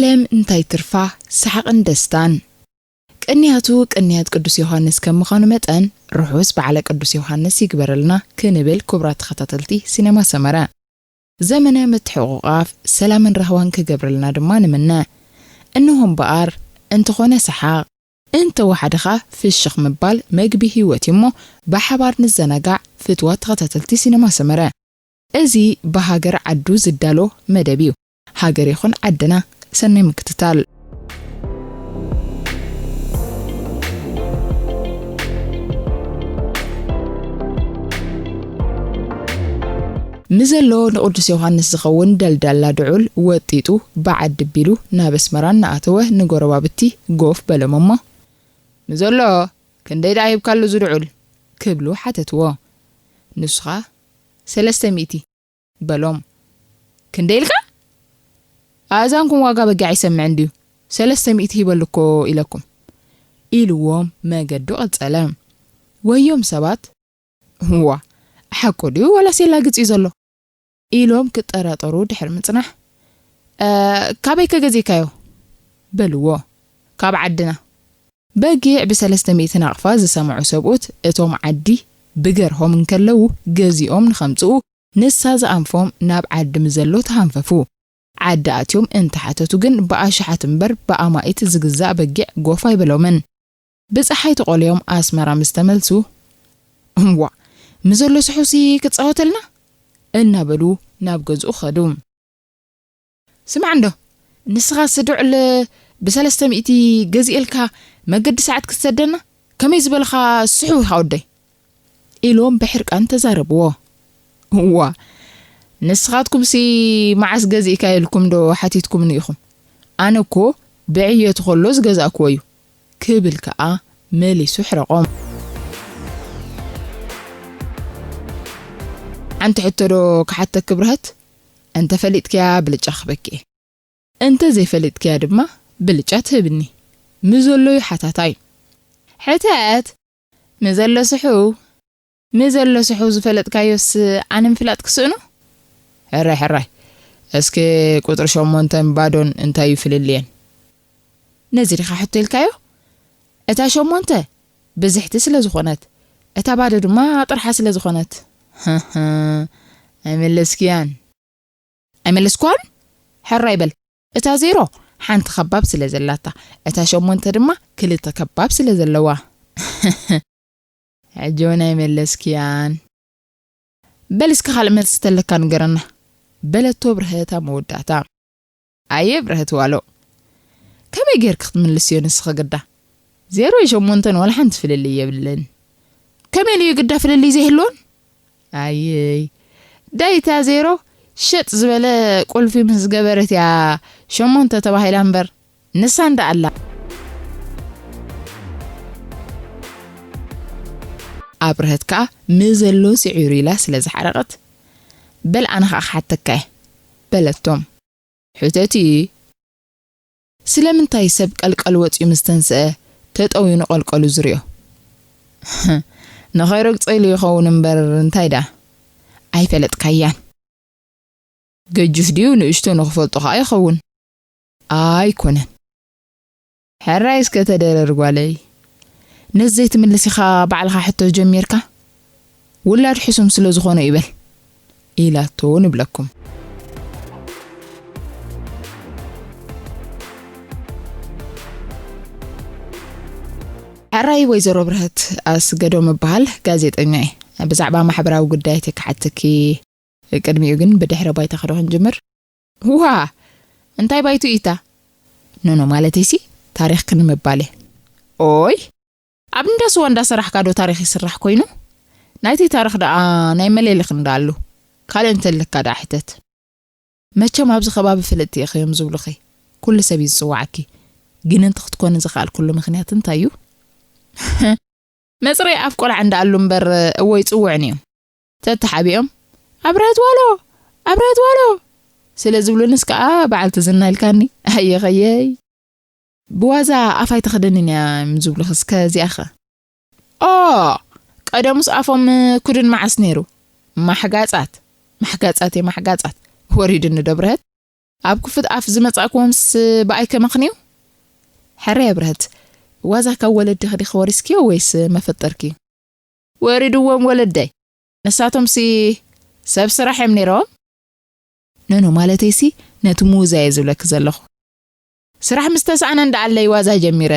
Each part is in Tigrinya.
ዓለም እንታይ ትርፋ ሰሓቕን ደስታን። ቅንያቱ ቅንያት ቅዱስ ዮሃንስ ከም ምዃኑ መጠን፣ ርሑስ በዓለ ቅዱስ ዮሃንስ ይግበረልና ክንብል ክቡራት ተኸታተልቲ ሲነማ ሰመረ፣ ዘመነ ምትሕቑቓፍ፣ ሰላምን ራህዋን ክገብረልና ድማ ንምነ። እንሆ እምበኣር፣ እንተኾነ ሰሓቕ፣ እንተወሓደ ኸኣ ፍሽኽ ምባል መግቢ ህይወት እዩ እሞ፣ ብሓባር ንዘናጋዕ ፍትዋት ተኸታተልቲ ሲነማ ሰመረ። እዚ ብሃገር ዓዱ ዝዳሎ መደብ እዩ። ሃገር ይኹን ዓድና፣ ሰናይ ምክትታል። ምዘሎ ንቅዱስ ዮሃንስ ዝኸውን ደልዳላ ድዑል ወጢጡ ብዓዲ ቢሉ ናብ ኣስመራ እናኣተወ ንጎረባብቲ ጎፍ በሎም እሞ፣ "ምዘሎ ክንደይ ደኣ ሂብካሉ እዚ ድዑል?" ክብሉ ሓተትዎ። ንሱ ኸኣ፣ "ሰለስተ ሚእቲ" በሎም። "ክንደይ ኢልካ? ኣእዛንኩም ዋጋ በጊዕ ኣይሰምዕን ድዩ? ሰለስተ ሚእቲ ሂበሉ እኮ ኢለኩም" ኢልዎም መገዱ ቀጸለ። ወዮም ሰባት፣ "እዋ፣ ሓቁ ድዩ ወላስ የላግጽ እዩ ዘሎ?" ኢሎም ክጠራጠሩ ድሕሪ ምጽናሕ፣ "እ፣ ካበይ ከ ገዚእካዮ?" በልዎ። "ካብ ዓድና።" በጊዕ ብሰለስተ ሚእቲ ናቕፋ ዝሰምዑ ሰብኡት፣ እቶም ዓዲ ብገርሆም እንከለዉ ገዚኦም ንኸምጽኡ፣ ንሳ ዝኣንፎም ናብ ዓዲ ምዘሎ ተሃንፈፉ። ዓዲ ኣትዮም እንተሓተቱ ግን ብኣሽሓት እምበር ብኣማኢት ዝግዛእ በጊዕ ጎፍ ኣይበሎምን። ብጸሓይ ተቖልዮም ኣስመራ ምስ ተመልሱ፣ "እምዋ፣ ምዘሎ ስሑሲ ክጻወተልና?" እናበሉ ናብ ገዝኡ ኸዱ። "ስማዕ እንዶ፣ ንስኻስ ድዑል ብሰለስተ ሚእቲ ገዚኤልካ መገዲ ሰዓት ክትሰደና? ከመይ ዝበልኻ ስሑው ኢኻ ወደይ?" ኢሎም ብሕርቃን ተዛረብዎ። "እዋ፣ ንስኻትኩምሲ መዓስ ገዚእካ ኢልኩም ዶ ሓቲትኩምኒ ኢኹም? ኣነ እኮ ብዕየቱ ከሎ ዝገዛእክዎ እዩ" ክብል ከኣ መሊሱ ሕረቖም። "ሓንቲ ሕቶ ዶ ክሓተኪ ብርሀት? እንተ ፈሊጥክያ ብልጫ ክህበኪ እየ። እንተ ዘይፈሊጥክያ ድማ ብልጫ ትህብኒ። ምዘሎ እዩ ሓታታይ። ሕተት፣ ምዘሎ ስሑ፣ ምዘሎ ስሑ ዝፈለጥካዮስ ኣነ ምፍላጥ ክስእኖ?" "ሕራይ፣ ሕራይ። እስከ ቁጽሪ ሸሞንተን ባዶን እንታይ እዩ ፍልልየን?" "ነዚ ዲኻ ሕቶ ኢልካዮ? እታ ሸሞንተ ብዝሕቲ ስለ ዝኾነት፣ እታ ባዶ ድማ ጥርሓ ስለ ዝኾነት።" "ህህ፣ ኣይመለስክያን?" "ኣይመለስኳን? ሕራይ በል። እታ ዜሮ ሓንቲ ከባብ ስለ ዘላታ፣ እታ ሸሞንተ ድማ ክልተ ከባብ ስለ ዘለዋ፣ ሕጂ እውን ኣይመለስክያን። በል እስከ ካልእ መልሲ ተለካ ንገረና" በለቶ ብርሀት ኣብ መወዳእታ። "ኣየ ብርሀት ዋሎ፣ ከመይ ጌርኪ ክትምልስዮ ንስኺ ግዳ? ዜሮን ሸሞንተን ዋላ ሓንቲ ፍልልይ የብለን። ከመይ ኢሉ እዩ ግዳ ፍልልይ ዘይህልዎን? ኣየይ፣ ዳይታ ዜሮ ሸጥ ዝበለ ቁልፊ ምስ ገበረት እያ ሸሞንተ ተባሂላ እምበር፣ ንሳ እንዳ ኣላ። ኣብርሀት ከኣ ምዘሎ ስዒሩ ኢላ ስለ ዝሓረቐት፣ በል ኣነ ኸኣ ክሓተካ እየ" በለቶም። "ሕተቲ፣ ስለምንታይ ሰብ ቀልቀል ወጺኡ ምስ ተንስአ ተጠውዩ ንቐልቀሉ ዝሪኦ? ንኸይረግጾ ኢሉ ይኸውን እምበር እንታይ ደኣ? ኣይፈለጥካያን። ገጁፍ ድዩ ንእሽቶ ንኽፈልጦ ኸኣ ይኸውን። ኣይኮነን። ሕራይ እስከ ተደረር ጓለይ። ነዚ ዘይትምልስ ኢኻ ባዕልኻ ሕቶ ጀሚርካ? ውላድ ሕሱም ስለ ዝኾነ እዩ በል" ኢላቶ ንብለኩም። ሕራይ ወይዘሮ ብርሀት ኣስገዶም እበሃል፣ ጋዜጠኛ እየ። ብዛዕባ ማሕበራዊ ጉዳያት እየ ክሓተኪ። ቅድሚኡ ግን ብድሕረ ባይታ ከዶ ክንጅምር። ዋ! እንታይ ባይቱ ኢታ? ኖኖ፣ ማለተይሲ ታሪኽኪ ንምባል እየ። ኦይ! ኣብ እንዳ ስዋ እንዳሰራሕካ ዶ ታሪኽ ይስራሕ ኮይኑ? ናይቲ ታሪኽ ደኣ ናይ መለሊኽን ደኣ ኣሉ። ካልእ እንተለካ ደኣ ሕተት። መቸም ኣብዚ ከባቢ ፍልጥቲ ኢኺ እዮም ዝብሉኺ። ኩሉ ሰብ እዩ ዝጽውዓኪ። ግን እንተ ክትኮኒ ዝኸኣልኩሉ ምኽንያት እንታይ እዩ? መጽረይ ኣፍ ቆልዓ እንዳኣሉ እምበር እወ ይጽውዕን እዮም። ተተሓቢኦም፣ "ኣብርሀት ዋሎ! ኣብርሀት ዋሎ!" ስለ ዝብሉንስ ከኣ በዓልቲ ዝና ኢልካኒ። ኣየኸየይ! ብዋዛ ኣፍ ኣይትኽደንን እያ እዮም ዝብሉኺ። እስከ እዚኣኸ? ኦ! ቀደሙስ ኣፎም ክዱን መዓስ ነይሩ? ማሕጋጻት፣ ማሕጋጻት እየ ማሕጋጻት። ወሪዱኒ ዶ ብርሀት? ኣብ ክፉት ኣፍ ዝመጻእክዎምስ ብኣይ ከመኽንዩ? ሕራይ ኣብርሀት፣ ዋዛ ካብ ወለድኺ ዲኺ ወሪስክዮ ወይስ መፈጠርክዩ? ወሪድዎም ወለደይ። ንሳቶምሲ ሰብ ስራሕ እዮም ነይሮም? ኖኖ፣ ማለተይሲ ነቲ ምውዛየ ዝብለኪ ዘለኹ። ስራሕ ምስ ተሳእነ እንዳኣለይ ዋዛ ጀሚረ።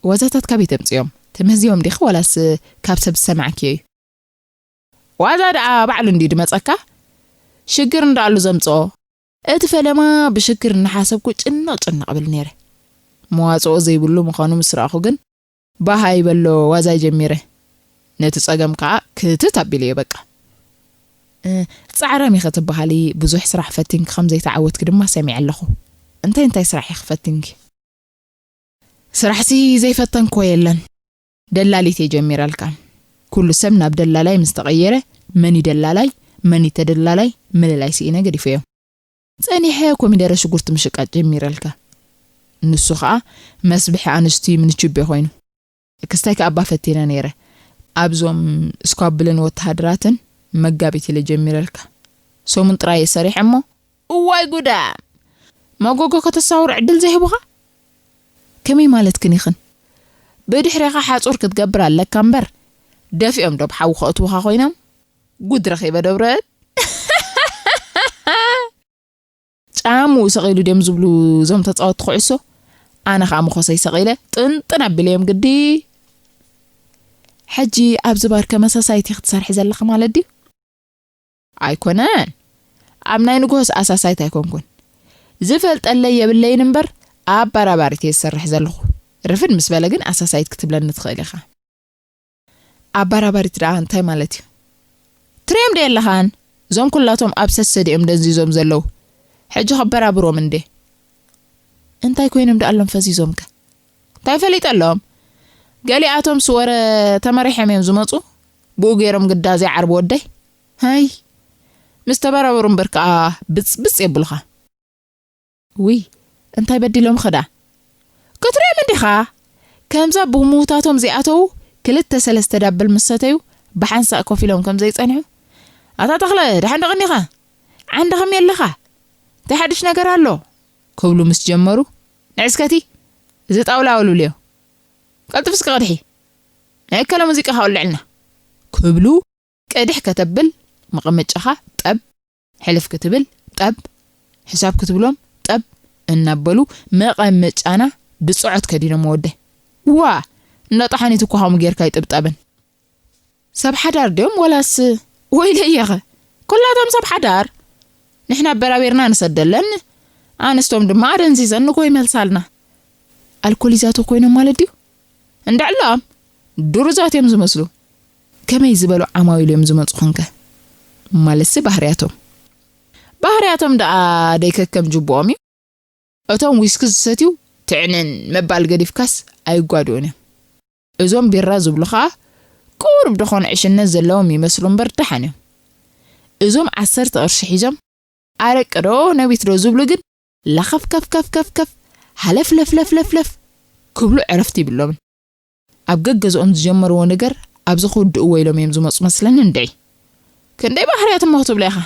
ዋዛታት ካበይ ተምጽዮም? ተመህዝዮም ዲኺ ዋላስ ካብ ሰብ ዝሰማዕክዮ እዩ? ዋዛ ደኣ ባዕሉ እንድዩ ድመጸካ? ሽግር እንዳኣሉ ዘምጽኦ። እቲ ፈለማ ብሽግር እናሓሰብኩ ጭንቕ ጭንቕ እብል ነይረ። መዋጽኦ ዘይብሉ ምዃኑ ምስ ረኣኹ ግን፣ ባህ ኣይበሎ ዋዛ ጀሚረ። ነቲ ጸገም ከኣ ክትት ኣቢለዮ በቃ። እ፣ ጻዕራም ኢኺ ትበሃሊ፣ ብዙሕ ስራሕ ፈቲንኪ ከም ዘይተዓወትኪ ድማ ሰሚዐ ኣለኹ። እንታይ እንታይ ስራሕ ኢኺ ፈቲንኪ? ስራሕሲ ዘይፈተንክዎ የለን። ደላሊት እየ ጀሚረልካ። ኩሉ ሰብ ናብ ደላላይ ምስ ተቐየረ፣ መን እዩ ደላላይ፣ መን እዩ ተደላላይ፣ ምልላይ ስኢነ ገዲፈዮ። ጸኒሐ ኮሚደረ ሽጉርቲ ምሽቃጥ ጀሚረልካ። ንሱ ኸኣ መስብሒ ኣንስቲ ምንችቤ ኮይኑ። ክስታይ ከኣ እባ ፈቲነ ነይረ። ኣብዞም ስኳብልን ወተሃደራትን መጋቢት ኢለ ጀሚረልካ። ሰሙን ጥራይ እየ ሰሪሐ እሞ፣ እዋይ ጉዳ! መጎጎ ከተሳውር ዕድል ዘይህቡኻ? ከመይ ማለትክን ኢኽን? ብድሕሬኻ ሓጹር ክትገብር ኣለካ እምበር፣ ደፊኦም ዶ ብሓዊ ከእትዉኻ ኮይኖም? ጉድ ረኺበ ዶ ብረት? ጫምኡ ሰቒሉ ድዮም ዝብሉ እዞም ተጻወትቲ ኩዕሶ? ኣነ ኸኣ መኾሰይ ሰቒለ ጥንጥን ኣቢለዮም ግዲ። ሕጂ ኣብዚ ባር ከመሳሳይቲ ክትሰርሒ ዘለኺ ማለት ድዩ? ኣይኮነን። ኣብ ናይ ንግሆስ ኣሳሳይት ኣይኮንኩን። ዝፈልጠለይ የብለይን እምበር፣ ኣባራባሪት እየ ዝሰርሕ ዘለኹ። ርፍድ ምስ በለ ግን ኣሳሳይት ክትብለኒ ትኽእል ኢኻ። ኣባራባሪት ደኣ እንታይ ማለት እዩ? ትርእዮም ዶ የለኻን? እዞም ኩላቶም ኣብ ሰሰዲኦም ደንዚዞም ዘለዉ። ሕጂ ከበራብሮም እንዴ? እንታይ ኮይኖም ደኣ ኣሎም ፈዚዞምከ? እንታይ ፈሊጠሎም? ገሊኣቶም ስወረ ተመሪሖም እዮም ዝመጹ። ብኡ ገይሮም ግዳ ዘይዓርቡ ወደይ። ሃይ፣ ምስ ተበራበሩ እምበር ከኣ ብጽብጽ የብሉኻ። ውይ፣ እንታይ በዲሎምኺ ደኣ? ክትሪኦም እንዲኻ? ከምዛ ብምህውታቶም ዘይኣተዉ ክልተ ሰለስተ ዳብል ምስ ሰተዩ ብሓንሳእ ኮፍ ኢሎም ከም ዘይጸንሑ። ኣታ ተኽለ፣ ደሓን ዶ ቀኒኻ? ዓንድኻ ከመይ ኣለኻ? እንታይ ሓድሽ ነገር ኣሎ? ክብሉ ምስ ጀመሩ፣ ንዒ እስከ እቲ፣ እዚ ጣውላ ኣውልብልዮ። ቀልጥፍ እስከ ቅድሒ። ናይ እከለ ሙዚቃ ከውልዕልና። ክብሉ ቅድሕ ከተብል መቐመጫኻ ጠብ፣ ሕልፍ ክትብል ጠብ፣ ሕሳብ ክትብሎም ጠብ እናበሉ መቐመጫና ብጽዖት ከዲኖም ወደ። ዋ! እንዳ ጠሓኒት እኮ ከምኡ ጌርካ ኣይጥብጠብን። ሰብ ሓዳር ድዮም ወላስ? ወይለየኸ፣ ኩላቶም ሰብ ሓዳር። ንሕና ኣበራቢርና ንሰደለን፣ ኣንስቶም ድማ ኣደንዚዘን ንጎ ይመልሳልና። ኣልኮሊዛቶ ኮይኖም ማለት ድዩ? እንድዕሎም ድሩዛት እዮም ዝመስሉ። ከመይ ዝበሉ ዓማዊል እዮም ዝመጹ ኸንከ? ማለትሲ ባህርያቶም። ባህርያቶም ደኣ ደይ ከከም ጅብኦም እዩ። እቶም ዊስኪ ዝሰትዩ ትዕንን ምባል ገዲፍካስ ኣይጓድኡን እዮም። እዞም ቢራ ዝብሉ ኸኣ ቁሩብ ደኾን ዕሽነት ዘለዎም ይመስሉ እምበር ደሓን እዮም። እዞም ዓሰርተ ቅርሺ ሒዞም ኣረቂ ዶ ነቢት ዶ ዝብሉ ግን ለኸፍከፍከፍከፍከፍ፣ ሃለፍለፍለፍለፍለፍ ክብሉ ዕረፍቲ ይብሎምን። ኣብ ገገዝኦም ዝጀመርዎ ነገር ኣብዚ ክውድእዎ ኢሎም እዮም ዝመጹ መስለኒ እንድዒ። ክንደይ ባህርያት እሞ ክትብሎ ኢኻ።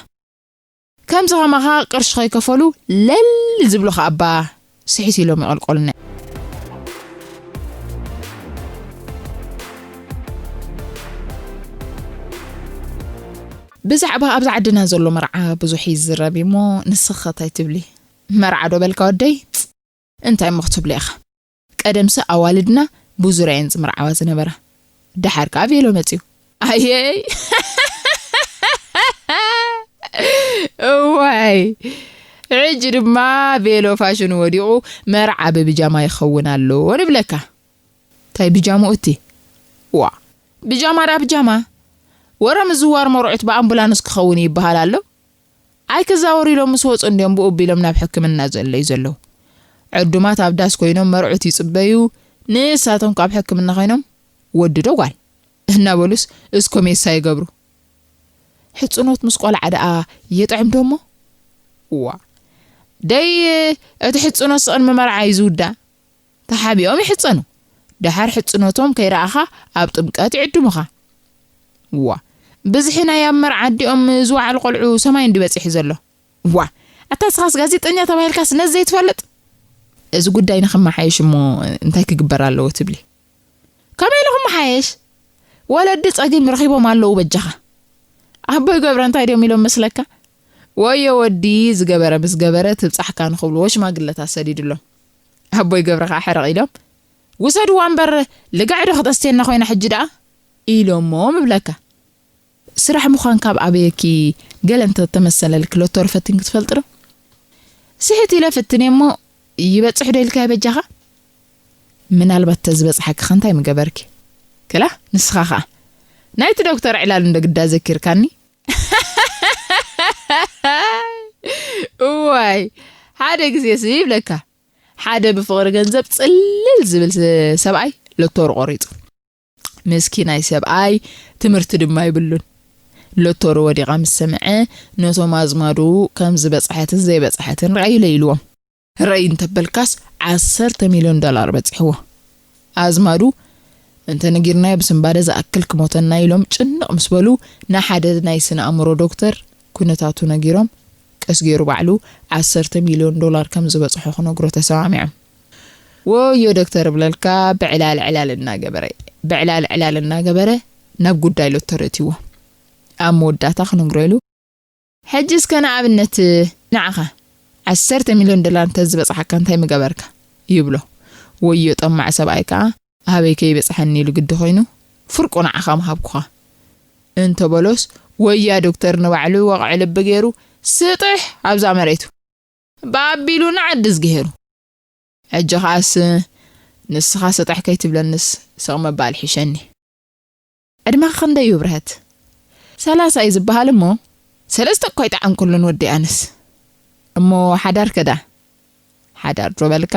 ከምዚ ኸማኻ ቅርሺ ከይከፈሉ ለል ዝብሉ ኸኣ እባ ስሒት ኢሎም ይቐልቀሉና። ብዛዕባ ኣብዚ ዓድና ዘሎ መርዓ ብዙሕ ይዝረብ እዩ እሞ ንስኺ ኸ እንታይ ትብሊ? መርዓ ዶ በልካ ወደይ? እንታይ እሞ ክትብሊ ኢኻ? ቀደምሲ ኣዋልድና ብዙርያ እየን ዝምርዓዋ ዝነበራ። ደሓር ከኣ ቬሎ መጽዩ። ኣየይ! እዋይ! ሕጂ ድማ ቬሎ ፋሽኑ ወዲቑ መርዓ ብብጃማ ይኸውን ኣሎ ንብለካ። እንታይ ብጃምኡ እቲ? ዋ! ብጃማ ደኣ ብጃማ። ወረ ምዝዋር መርዑት ብኣምቡላንስ ክኸውን እዩ ይበሃል ኣሎ። ኣይክዛወሩ ኢሎም ምስ ወጹ እንድዮም ብኡ ኣቢሎም ናብ ሕክምና ዘለዩ ዘለዉ። ዕዱማት ኣብ ዳስ ኮይኖም መርዑት ይጽበዩ፣ ንሳቶም ካብ ሕክምና ኮይኖም ወዲ ዶ ጓል እናበሉስ እስኮ ሜሳ ይገብሩ። ሕጽኖት ምስ ቆልዓ ደኣ ይጥዕም ዶ እሞ? ዋ። ደይ እቲ ሕጽኖት ስቕድሚ መርዓ እዩ ዝውዳእ። ተሓቢኦም ይሕጸኑ። ደሓር ሕጽኖቶም ከይረኣኻ ኣብ ጥምቀት ይዕድሙኻ። ዋ። ብዝሒ ናይ ኣብ መርዓ ኣዲኦም ዝወዓሉ ቆልዑ ሰማይ እንዲ በጺሑ ዘሎ። ዋ። ኣታ ስኻስ ጋዜጠኛ ተባሂልካስ ነዚ ዘይትፈልጥ? እዚ ጉዳይ ንኽመሓየሽ እሞ እንታይ ክግበር ኣለዎ ትብሊ? ከመይ ኢሉ ክመሓየሽ? ወለዲ ጸገም ረኺቦም ኣለዉ በጃኻ። ኣቦይ ገብረ እንታይ ድዮም ኢሎም መስለካ? ወዮ ወዲ ዝገበረ ምስ ገበረ ትብጻሕካ ንኽብልዎ ሽማግለታት ሰዲድሎም። ኣቦይ ገብረ ኸዓ ሕርቕ ኢሎም፣ "ውሰድዋ እምበር ልግዐ ዶ ክጠስትየና ኮይና ሕጂ ደኣ?" ኢሎሞ ምብለካ። ስራሕ ምዃን ካብ ኣበየኪ ገለ እንተተመሰለልኪ ሎቶሪ ፈቲንኪ ትፈልጢ ዶ? ስሕት ኢለ ፍትንየ እሞ ይበጽሕ ዶ ኢልካዮ በጃኻ? ምናልባት ተዝበጽሓኪ ኸ እንታይ ምገበርኪ? ክላ ንስኻ ኸኣ ናይቲ ዶክተር ዕላል እንዶ ግዳ ዘኪርካኒ። እዋይ ሓደ ግዜ ሲ ይብለካ ሓደ ብፍቕሪ ገንዘብ ጽልል ዝብል ስ- ሰብኣይ ሎቶሪ ቆሪጹ። ምስኪናይ ሰብኣይ ትምህርቲ ድማ ይብሉን። ሎቶሪ ወዲቓ ምስ ሰምዐ ነቶም ኣዝማዱ ከም ዝበጽሐትን ዘይበጽሐትን ርኣዩለይ ኢልዎም። ርኣይ እንተበልካስ ዓሰርተ ሚልዮን ዶላር በጺሕዎ። ኣዝማዱ እንተ ነጊርናዮ ብስንባደ ዝኣክል ክሞተና ኢሎም ጭንቕ ምስ በሉ ንሓደ ናይ ስነ ኣእምሮ ዶክተር ኩነታቱ ነጊሮም ቀስ ገይሩ ባዕሉ ዓሰርተ ሚልዮን ዶላር ከም ዝበጽሖ ክነግሮ ተሰማሚዖም። ወዮ ዶክተር ብለልካ ብዕላል ዕላል እናገበረ ብዕላል ዕላል እናገበረ ናብ ጉዳይ ሎተሪ እትዎ ኣብ መወዳእታ ክነግሮ ኢሉ ሕጂ እስከ ንኣብነት ንዓኻ ዓሰርተ ሚልዮን ዶላር እንተዝበጽሓካ እንታይ ምገበርካ ይብሎ። ወዮ ጠማዕ ሰብኣይ ከኣ ኣበይ ከይበጽሐኒ ኢሉ ግዲ ኮይኑ ፍርቁ ንዓኻ ምሃብኩኻ እንተበሎስ ወያ ዶክተር ንባዕሉ ወቕዒ ልቢ ገይሩ ስጥሕ ኣብዛ መሬቱ ብኣቢሉ ንዓዲ ዝገሄሩ። ሕጂ ኸኣስ ንስኻ ስጥሕ ከይትብለንስ ስቕ ምባል ይሕሸኒ። ዕድመኻ ክንደይ እዩ ብርሀት? ሰላሳ እዩ ዝበሃል እሞ ሰለስተ እኳ ኣይጠዓምኩሉን ወዲ ኣነስ። እሞ ሓዳር ከዳ ሓዳር ዶ በልካ?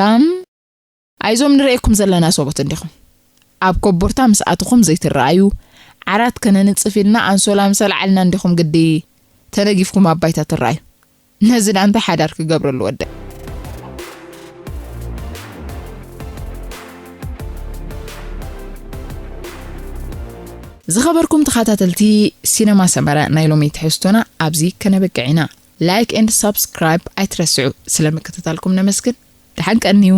ኣይዞም ንርእየኩም ዘለና ሰቦት እንዲኹም ኣብ ኮቦርታ ምስ ኣትኹም ዘይትረኣዩ ዓራት ከነንጽፍ ኢልና ኣንሶላ ምስ ኣልዓልና እንዲኹም ግዲ ተነጊፍኩም ኣብ ባይታ ትረኣዩ። ነዚ ዳ እንታይ ሓዳር ክገብረሉ ወደ ዝኸበርኩም ተኸታተልቲ ሲነማ ሰመረ ናይ ሎሚ ትሕዝቶና ኣብዚ ከነበቅዕ ኢና። ላይክ ኤንድ ሳብስክራይብ ኣይትረስዑ። ስለ ምክትታልኩም ነመስግን። ደሓን ቀንዩ።